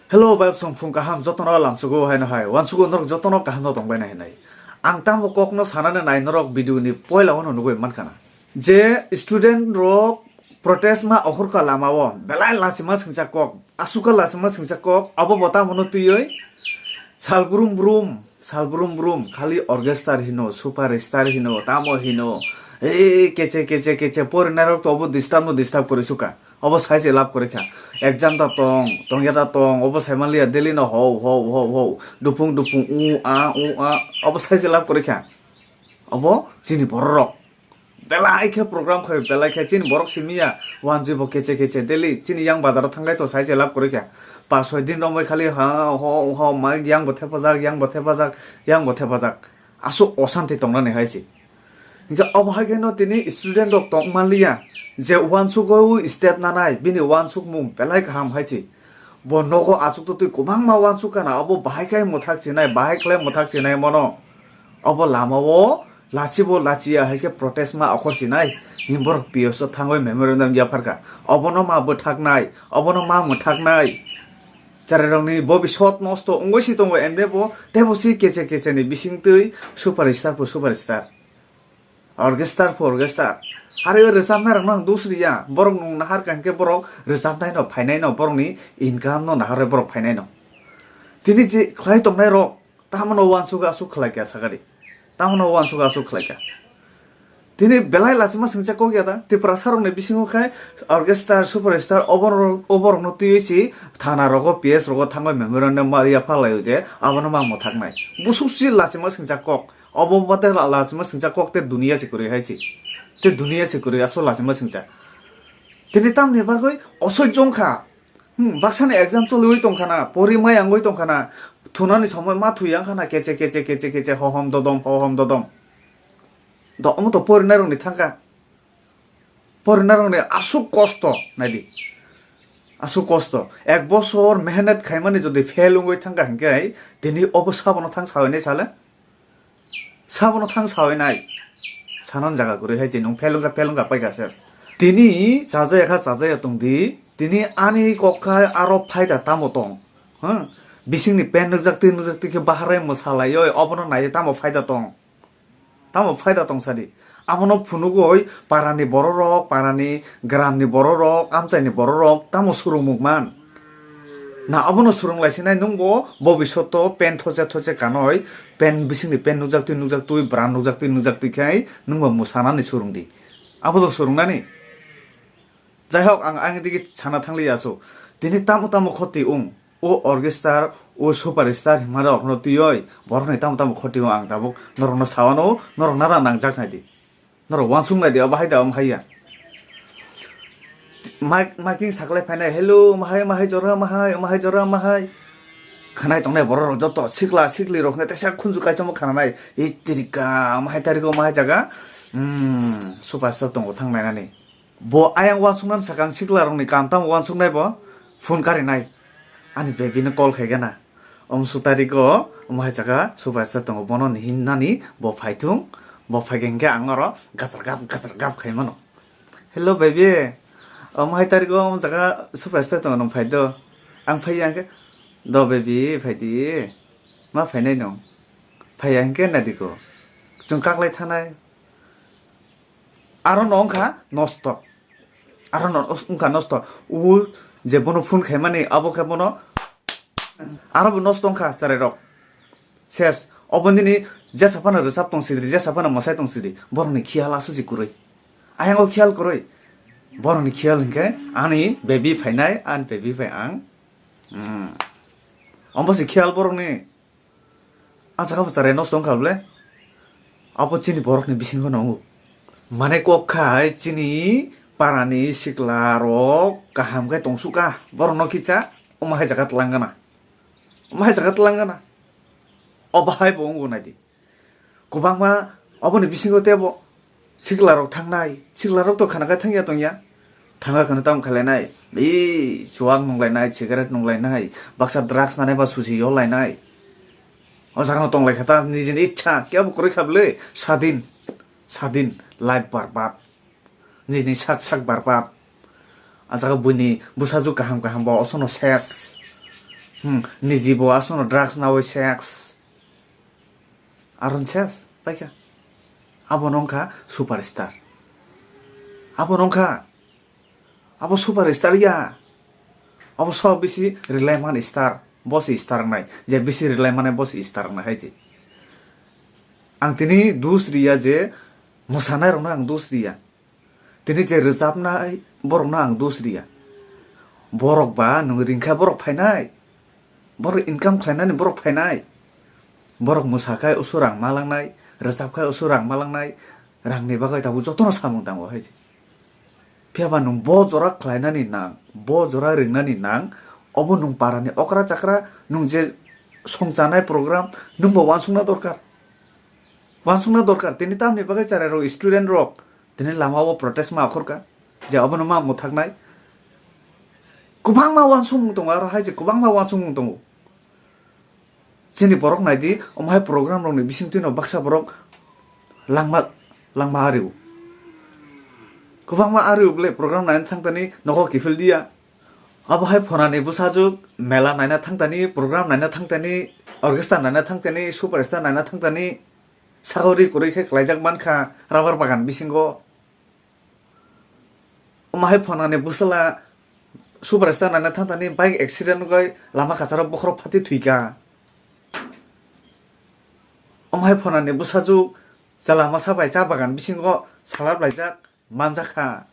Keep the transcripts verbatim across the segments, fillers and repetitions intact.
Hello, bayap song phung kaham jotono lamsugo haino hai. Wansugo norok jotono kaham no tongbai nai hinai. Ang tamo kokno sanani nai norok video ni poila wano nugui mankana. Je student rok protest ma ohorka lama o belai lachima singcha kok, asuka lachima singcha kok, abo bo tamo no twiwi sal brum brum, sal brum brum, khali orchestra hino, super star hino, tamo hino, ei keche keche keche, porinai rok to obo disturb no disturb kori suka. Obo sai se lab kori kha. Exam da tong, tongya da tong, obo sai manliya daily no hou, hou, hou, hou. Dupung, dupung, u, a, u, a. Obo sai se lab kori kha. Obo chini borok rok. Belai khe program khai, belai khe chini borok simi ya. Wanjui bo keche, keche, daily. Chini yang bazar o thangkai to sai se lab kori kha. Pas soi din romoi khali ha, ho, ho, ma, yang bo thepajak, yang bo thepajak, yang bo thepajak. Aswk osanti tongnani hai se. Hinkhe obo hai kheno tini student rok tong manliya, je uansukgo step nanai, bini uansukmung belai kaham hai se. Bo nogo achuk totwi kwbangma uansuk kana, obo bahai khe mwthak sinai, bahai khlai mwthak sinai mono. Obo lama o lachibo lachiya hai khe protest ma okhor sinai, himborok P S o thangwi memorandum yapharkha. Obono ma bwthaknai, obono ma mwthaknai. Cherairokni bobiswt nosto wngwi si tongo, emne bo teibo si keche keche ni bisingtwi superstar pho superstar. Orchestra pho orchestra. Hari o rwchapnai rokno ang dos riya. Borok nwng nahar kha hinkhe borok rwchapnai no phainai no, borokni income no nahar borok phainai no. Tini je khlai tongnai rok, tamano uansuk asuk khlai kha sakadi. Tamano uansuk asuk khlai kha. Tini belai lachima singcha kok ya da. Tiprasa rokni bisingo khai orchestra, superstar, oborok, oborokno twiwi si thana rogo, P S rogo thangwi memorandum ma riya phalai o je abono ma mwthaknai. Busuk si lachima singcha kok. Obo ba tei la-, lachima singcha kok tei duniya se kwrwi hai se. Tei duniya se kwrwi, aswk lachima singcha. Tini tamni bagwi osoit jong kha. Hmm, baksani exam choliwi tong khana, pori mai angwi tong khana. Thunani somoi ma thwi ang khana, keche, keche, keche, keche, hohom dodom, hohom dodom. Do, omo to porinai rokni thangkha. Porinai rokni aswk kosto, naidi. Aswk kosto. Ek bosor mehenet khaimani jodi fail wngwi thangkha hinkhe, tini obo sabono thang sawi nai sale? Sabono thang sawi nai? Sanan jaga kwrwi hai je nwng fail wngkha, fail wngkha paikha ses. Tini chajaya kha, chajaya tongdi. Tini ani kok kha aro phaida tamo tong? Huh? Bisingni pen nukjak twi, nukjak twi khe baharai mwsalaioi, obono naiwi tamo phaida tong? Tamo phaida tong sadi. Abono phunugwi parani bororok, parani gramni bororok, amchaini bororok tamo surungmung man? Na abono surung lai sinai nwngbo bobiswto pen thoche thoche kanoi, pen bisingni pen nukjak twi nukjak twi, bwran nukjak twi nukjak twi khai nwngbo mwsanani surung di. Abo to surungnani. Jai hok, ang ani digi sana thangliya asu. Tini tamo tamo khoti wng. O orchestra, o superstar himma rok no twiwi borokni tamo tamo khoti wng ang tabuk norokno sawano, norok nara nangjak nai di. Norok uansuk nai di, obo hai da, omo hai ya. Mike, Mike king saklai phainai, "Hello, mahai, mahai jora, mahai, mahai jora, mahai." Khanai tongnai borok rok joto sikla, sikli rok khe teisa khunju kaichamo khananai. Ei tirika, mahai tariko, mahai jaga. Hmm, superstar tongo thang nainani. Bo ayang uansuknani sakang siklarokni kam tamo uansuknai bo? Phone karinai. Ani baby no call khaigana. Om sutari go, omo hai jaga superstar tongo, bono ni hinnani bo phaithung, bo phaikhe hinkhe ang oro gachar gap, gachar gap khaimano. "Hello baby, omo hai tarigo omo jaga superstar tongo, nwng phai do?" Ang phaiya hinkhe, "Do baby, phaidi." "Ma phainai nwng?" "Phaiya hinkhe nadigo, chwng kaklai thanai." Aro no wngkha nosto. Aro no wngkha nosto. U je bono phone khaimani, abo khe bono aro bo nosto wngkha cherai rok. Ses. Obo nini jesa phano rwchap tong sidi, jesa phano mwsai tong sidi. Borokni khiyal asusi kwrwi. Ayang o khiyal kwrwi. Borokni khiyal hinkhe ani baby phainai, ani baby phai ang. Hmm. Omo se khiyal borokni. Ah, jaga bo cherai nosto wngkha bole? Abo chini borokni bisingo no wngo. Mane kok khai chini parani sikla rok kaham khe tongsukha. Borokno kisa omo hai jaga tlang gana. Omo hai jaga tlang gana. Obo hai bo wngo naidi. Kwbangma oboni bisingo teibo siklarok thangnai, siklarok to khana khai thangya tongya. Thangkha kheno tamo khlainai, ee, chuwak nunglainai, cigarette nunglainai, baksa drugs nanai ba susi yolainai. O jagano tonglaikha ta nijini ichha, kebo kwrwi kha bwle, sadin, sadin, life barbad. Nini sak sak barpap. A jaga buini bwsajwk kaham kaham bo osono ses. Hmm, niji bo asono drugs nawi sex. Aron ses, paikha. Abo nongkha superstar. Abo nongkha. Abo superstar ya. Abo so bisi rwlai man star. Bo se star wngnai. Je bisi rwlai mane bo se star wngnai hai se. Ang tini dus riya je mwsanai rokno ang dus riya. Tini je rwchapnai borokno ang dos riya. Borok ba nwng ringkha borok phainai. Borok income khlainani borok phainai. Borok mwsakhai usu rang malangnai, rwchapkhai usu rang malangnai, rangni bagwi tabuk jotono samung tango hai se. Phiyaba nwng bo jora khlainani nang, bo jora ringnani nang, obo nwng parani okra chakra, nwng je songchanai program, nwng bo uansukna dorkar. Uansukna dorkar, tini tamni bagwi cherairok, student rok, tini lama o protest ma okhorkha, je obono ma mwthaknai. Kwbangma uansukmung tongo, aro hai je kwbangma uansukmung tongo. Chini borok naidi, omo hai program rokni bisingtwino baksa borok langma, langma ario. Kwbangma ario bwle program naina thangtani nogo kiphil dia. Abo hai phonani bwsajwk mela naina thangtani, program naina thangtani, orchestra naina thangtani, superstar naina thangtani, sagori kwrwi khe klaijak mankha rubber bagan bisingo. Omo hai phonani bwsala superstar naina thangtani bike accident wngwi lama kacharo bokhorok phatwi thwikha. Omo hai phonani bwsajwk chwla masa bai cha bagan bisingo salap laijak manjakha.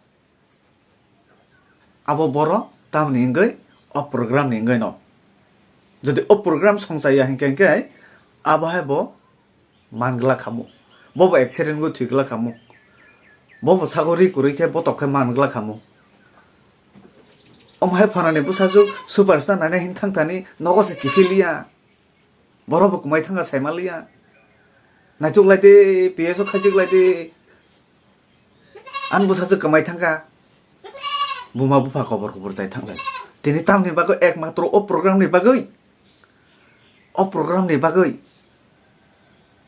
Abo boro tamni wngwi o program ni wngwi no. Jodi o program songchaya hinkhe, hinkhe abo hai bo man glak khamu. Bo bo accident wngwi thwi glak khamu. Bo bo sagori kwrwi khe botok khe man glak khamu. Omo hai phonani bwsajwk superstar naina hin thangthani nogo se kiphiliya. Borok bo kwmai thangkha saimaliya. Naituk lai de, P S o khaijik lai de. Ani bwsajwk kwmai thangkha. Buma bupha kobor kobor jai thanglai. Tini tamni bagwi ekmatro o program ni bagwi. O program ni bagwi.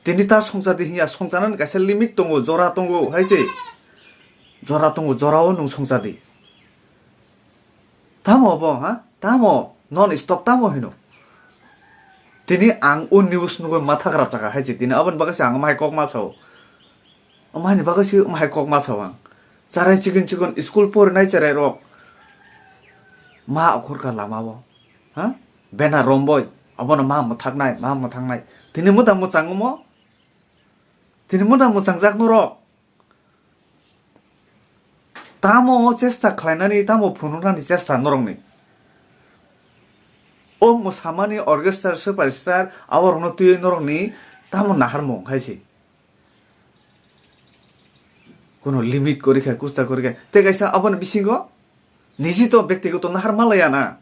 Tini ta songchadi hiya, songchanani kaisa limit tongo, jora tongo, hai se. Jora tongo, jora o nwng songchadi. Tamo bo, ha? Tamo? Non stop tamo hino? Tini ang o news nugwi matha kwrap chakha hai se. Tini aboni bagwi se ang omo hai kok ma sao. Omo haini bagwi se omo hai kok ma sao ang. Cherai chikon chikon school porinai cherai rok. Ma okhorkha lama o. Ha? Bena romboi. Abono ma mwthaknai, ma mwthaknai. Tini muda mwchang omo? Tini muda mwchangjak norok? Tamo chesta khlainani, tamo phunuknani chesta norokni? O mwsamani orchestra, superstar, aborokno twiwi norokni tamo naharmung hai se? Kuno limit kwrwi kha, kusta kwrwi kha. Tei kaisa aboni bisingo niji to bektigoto nahar malaya na.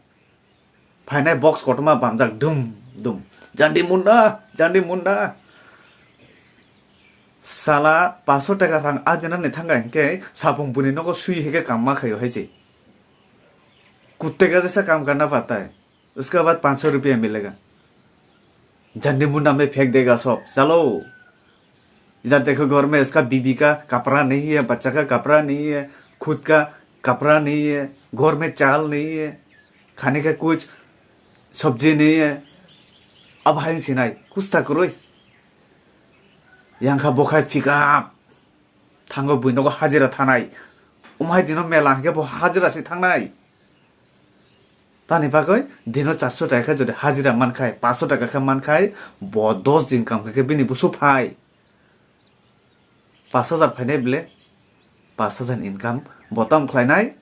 Phainai box kotorma bamjak dum dum. Jandi munda, jandi munda. Sala paso taka rang ajinani thangkha hinkhe sapung buni nogo sui hinkhe kam ma khaio hai se. Kutte ka jaisa kam karna pata hai. Uska baad panch so rupiya milega. Jandi munda mein phek dega sob. Chalo. इधर देखो, घर में इसका बीबी का कपड़ा नहीं है, बच्चा का कपड़ा नहीं है, खुद का कपड़ा नहीं है, घर में चाल नहीं है, खाने का कुछ सब्जी नहीं है। Abo hai wng sinai, kusta kwrwi. Yang kha bo khai pick up. Thango bui nogo hajira thanai. Omo hai dino mela hwnkhe bo hajira se thangnai. Tani bagwi dino charso taka khe jodi hajira mankhai, paso taka khe mankhai, bo dos din kam khe bini busu phai. Pash hajar phainai bile, pash hajar income bo tam khlainai,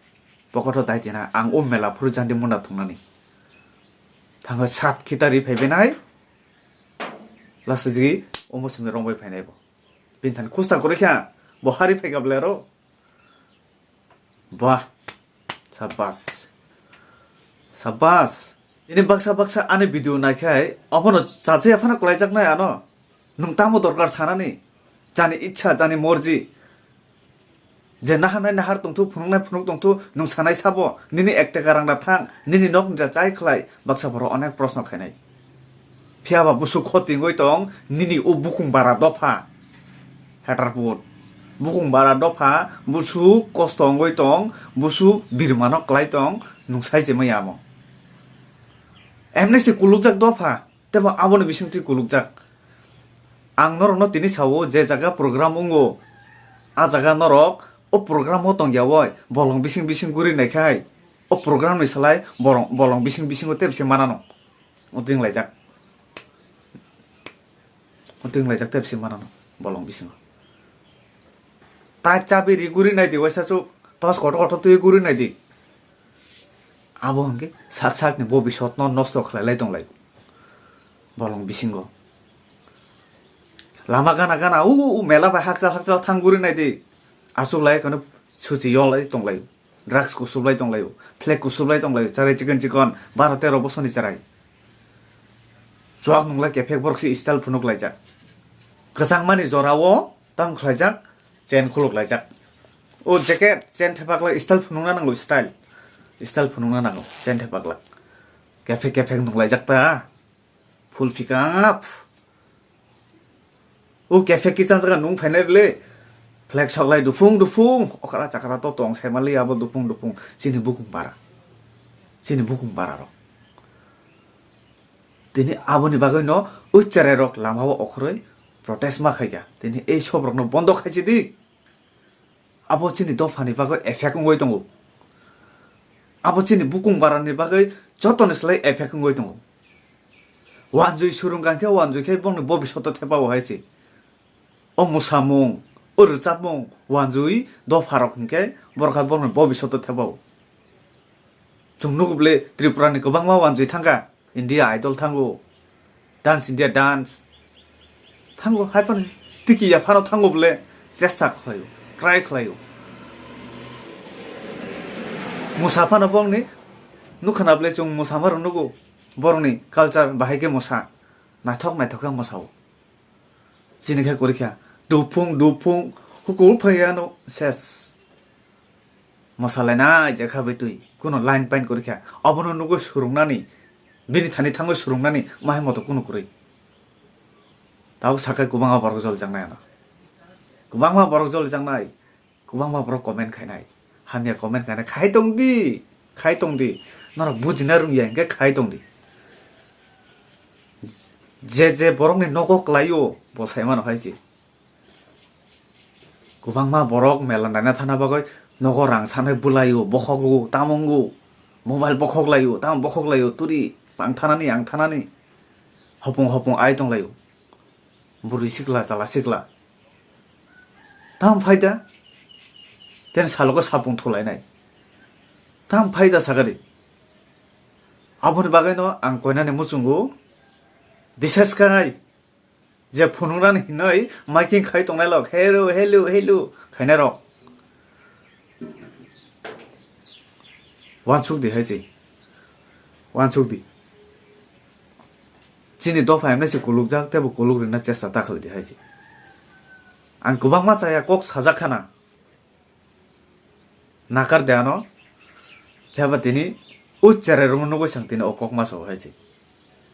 pocket o dai tina ang o mela phuru jandi munda thungnani. Thango sap khita ri phai benai, last jigi omo simi rongbai phainai bo. Bini thani khusta kwrwi kha, bo hari phai gabla ro. Bah, sabas. Sabas. Ini baksa baksa ani video naikhai, abono chacha phano kwlaijaknai ano. Nwng tamo dorkar sanani? Jani ichha, jani morji. Je naharnai nahar tongthu, phunuknai phunuk tongthu, nwng sanai sabo, nini ek taka rang da thang, nini nokni da chai khlai, baksa borok onek proshno khainai. Phiyaba busuk khotingwi tong, nini o bukung bara dopha. Hetar put. Bukung bara dopha, busuk kosto wngwi tong, busuk birmano klai tong, nwng sai se maya amo. Emni se kulukjak dopha, tebo aboni bisingtwi kulukjak. Ang norokno tini sao, je jaga program wngo, a jaga norok o program o tongya oi, bolong bising bising guri naikhai, o program ni salai borong, bolong bising bisingo tebse manano. Oting laijak. Oting laijak tebse manano bolong bisingo. Tai chabi ri guri naidi, waisa chuk tos kotor kotor twi guri naidi. Abo hwnkhe sak sakni bobisotno nosto khlai lai tonglai bolong bisingo. Lama gana gana u, u mela bai hakchal hakchal thang guri naidi. Aswk lai kono suchi yolai tonglai. Drugs kusublai tonglaio, flag kusublai tonglaio, charai chikon chikon baro tero bosoni charai. Chuak nunglai kephek borok se style phunuk laijak. Kwchangmani jorao tamo khlaijak, chain khuluk laijak. O jacket, chain thepaklak style phunukna nango, style. Style phunukna nango, chain thepaklak. Kephek kephek nung laijak ta. Full pick up. O cafe kichang jaga nung phainai le. Flag soklai dufung dufung. Okra chakra to tong sai mali abo dufung dufung. Chini bukung bara. Chini bukung bara rok. Tini aboni bagwi no o cherai rok lama o okhoroi protest ma khaikha. Tini ei sob rok no bondo khaisi di. Abo chini dophani bagwi effect wngwi tongo. Abo chini bukung barani bagwi jotoni slai effect wngwi tongo. Wanjwi surung kha khe wanjwi khe bongni bobishoto thepao hai se. O mwsamung, o rwchapmung wanjwi dopharok hinkhe borok kha bongni bobishoto thepao. Chwng nugo bwle Tripura ni kwbangma wanjwi thangkha. India Idol thango, Dance India Dance thango, hai phano tiki ya phano thango bwle chesta khlaio, try khlaio. Mwsa phano bongni nukha na bwle chwng mwsama rok nugo, borokni culture bahai khe mwsa, naithok naithok khe mwsao. Chini khe kwrwi kha, dupung dupung hukur phaiya no ses. Mwsalainai je kha bwtwi, kuno line pain kwrwi kha. Obono nugwi surungnani, bini thani thangwi surungnani, mahai moto kuno kwrwi. Tabuk sakai kwbangma borok jolijaknai ano. Kwbangma borok jolijaknai, kwbangma borok comment khainai. Hamya comment khainai, khai tongdi, khai tongdi. Norok bujina rwngya hinkhe khai tongdi. Je je borokni nogo kwlaio, bo saimano hai se. Kwbangma borok mela naina thana bagwi nogo rang sanai bwlaio, bokhogo, tamungo, mobile bokhok laio, tamo bokhok laio, turi ang thanani, ang thanani. Hopung hopung ai tong laio. Bwrwi sikla, chwla sikla. Tam phaida? Ten salogo sapung thulainai. Tam phaida sagadi. Aboni bagwino ang koinani muchungo. Bises khai. Je phunuknani hinwi miking khai tongnai lok, "Hello, hello, hello," khainai rok. Wansuk di hai se. Wansuk di. Chini dopha emne se kulukjak, tebo kuluk rina chesta ta khlai di hai se. Ang kwbangma chaya kok sajak khana. Nakar de ano. Phiya ba tini o cherai rokno nugwi sang tini o kok ma sao hai se.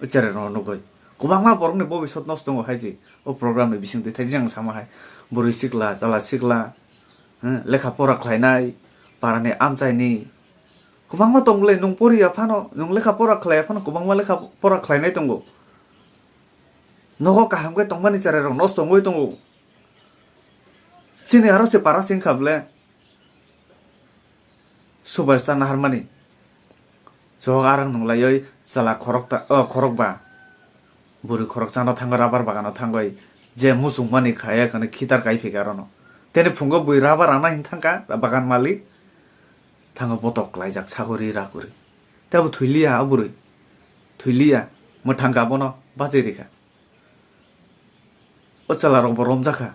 O cherai rokno nugwi. Kwbangma borokni bobisot nosto tongo hai se. O program ni bising twi thaijak ang sama hai. Bwrwi sikla, chwla sikla, hmm, lekha pora khlainai, parani amchaini. Kwbangma tong le, nwng poriya phano, nwng lekha pora khlaiya phano kwbangma lekha pora khlainai tongo. Nogo kaham khe tongmani cherai rok nosto wngwi tongo. Chini aro se para sing kha bwle. Superstar naharmani. Chok arang nung laioi chwla khorok ta, o, khorok ba. Bwrwi khorok chano thango rubber bagano thangoi. Je muchung mani khaya kani khitar kai phika arono. Teni phungo bui rubber ana hin thangka bagan malik. Thango botok klaijak sagori rakuri. Tebo thwiliya a bwrwi. Thwiliya. Mwthangka bono bachai rikha. O chwla rok bo romjakha.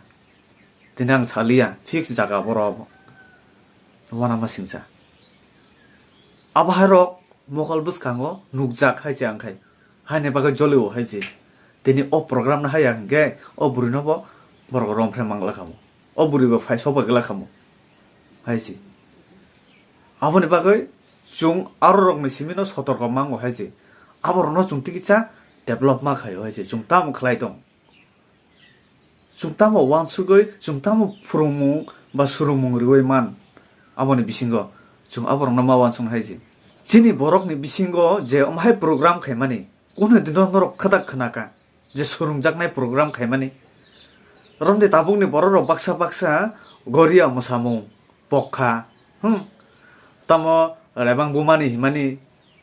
Tini ang saliya, fix jaga borok obo. Uanama singsa. Abo hai rok mokol bwskango nukjak hai se ang khai. Haini bagwi jolio hai se. Tini o program no haya hinkhe o bwrwi no bo borok rom phre mangla khamu. O bwrwi bo phai sok bai gla khamu. Hai se. Aboni bagwi chwng aro rokni simi no sotorko mango hai se. Aborok no chwng tikisa develop ma khaio hai se. Chwng tamo khlai tong. Chwng tamo uansugwi, chwng tamo phwrwngmung ba swrwngmung rwui man, aboni bisingo chwng aborokno ma uansukna hai se. Chini borokni bisingo je omo hai program khaimani, kunu dino norok khata khwnaka je swrwngjaknai program khaimani. Romde tabukni bororok baksa baksa Goria mwsamung pokha, hmm, tamo rebang bumani himani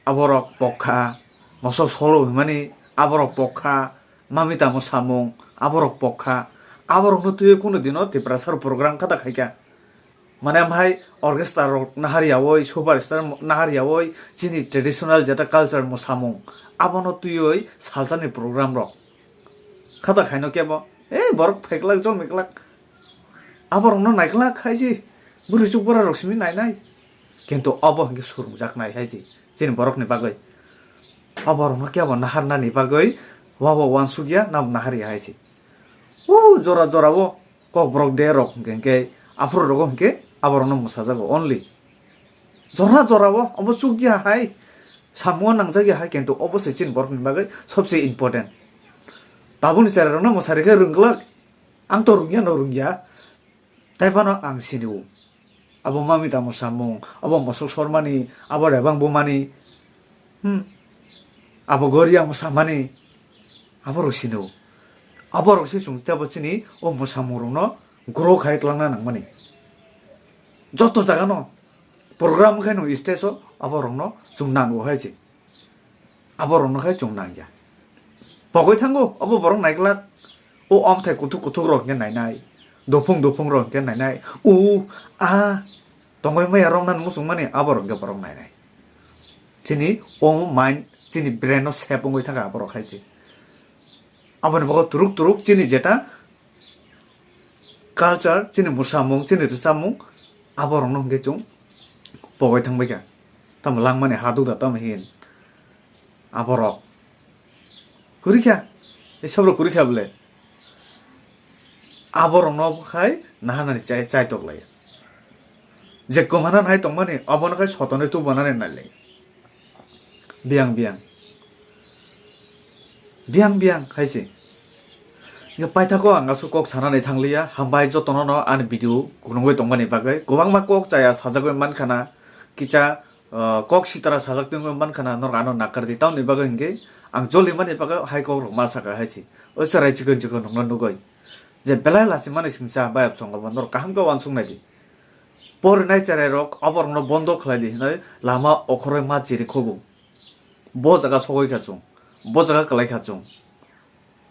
aborok pokha, mosok solo himani aborok pokha, mamita mwsamung aborok pokha, aborokno twiwi kunu dino Tiprasa rok program khata khaikha. Mane amhai orchestra rok nahar yawi, super star mo-, nahar yawi, chini traditional jeta culture mwsamung, abono twiwi salsani program rok khata khaino kebo, eh, borok phaiklak, jomaiklak, aborokno naiklak hai se, bwrwi chukbura rok simi nainai, kintu obo hinkhe swrwngjaknai hai se, chini borokni bagwi, oborokno kebo naharnani bagwi, wabo uansukya, nabo naharya hai se. O jora jora o Kokborok de rok hinkhe, hinkhe aphuru rogo hinkhe aborokno mwsajago only. Jora jora o obo chukya hai, samungo nangjak ya hai, kintu obo se chini borokni bagwi sobse important. Tabukni cherairokno mwsari khe rwngwlak, ang to rwngya no rwngya, tei phano ang sinio. Abo mamita mwsamung, abo mosok sormani, abo rebang bumani, hmm, abo Goria mwsamani, aborok sino. Aborok se chwng teibo chini o mwsamungrokno grow khai twlangna nangmani. Joto jagano program khai no stage o aborokno chwng nango hai se. Aborokno khai chwng nangya. Pogwi thango, obo borok naiglak. O omthai kuthuk kuthuk rok hinkhe nainai. Dophung dophung rok hinkhe nainai. U, a, tongwi maya rok nang muchungmani, aborok hinkhe borok nainai. Chini o mind, chini brain no sep wngwi thangkha aborok hai se. Aboni bagwi turuk turuk chini jeta culture, chini mwsamung, chini rwchapmung, aborokno hinkhe chwng pogwi thangbaikha. Tamo langmani haduk da tamo hin aborok kwrwikha, ei sobrok kwrwikha bwle. Aborokno khai naharnani chai, chai toklaiya. Je kwmana hai tongmani, obono khai sotonwi tubanani nailai. Biyang biyang. Biyang biyang hai se. Hingke paithakgo ang aswk kok sanani thangliya. Hambai jotono no ani video kunungwi tongmani bagwi. Kwbangma kok chaya sajagwi mankha na. Kisa, ah, kok sitara sajak tongwi mankha na. Norok ano nakardi. Tamoni bagwi hingke ang jolimani bagwi hai kok rok ma saka hai se. O cherai chikon chikon rokno nugwi. Je belai lachimani singcha bayap songo bo norok kaham khe uansuk naidi. Porinai cherai rok oborokno bondo khlai di hinwi lama okhoroi ma chiri khogo. Bo jaga sogoi kha chwng, bo jaga kwlai kha chwng.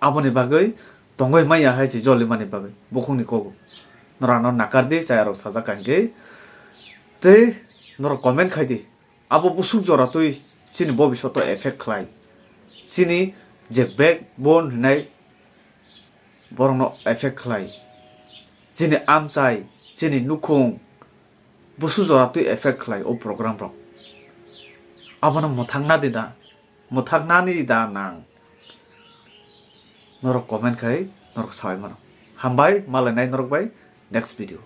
Aboni bagwi tongoi maya hai se jolimani bagwi bukhukni kogo. Norano nakar di, chaya rok sajak kha hinkhe. Tei norok comment khai di. Abo busuk jora twi chini bobishoto effect khlai. Chini je backbone hinai borokno effect khlai. Chini amchai, chini nukhung, busu jora twi effect khlai o program rok. Abono mwthangna di da, mwthangnani da nang? Norok comment khai norok sawi mano. Hambai, malainai norok bai next video.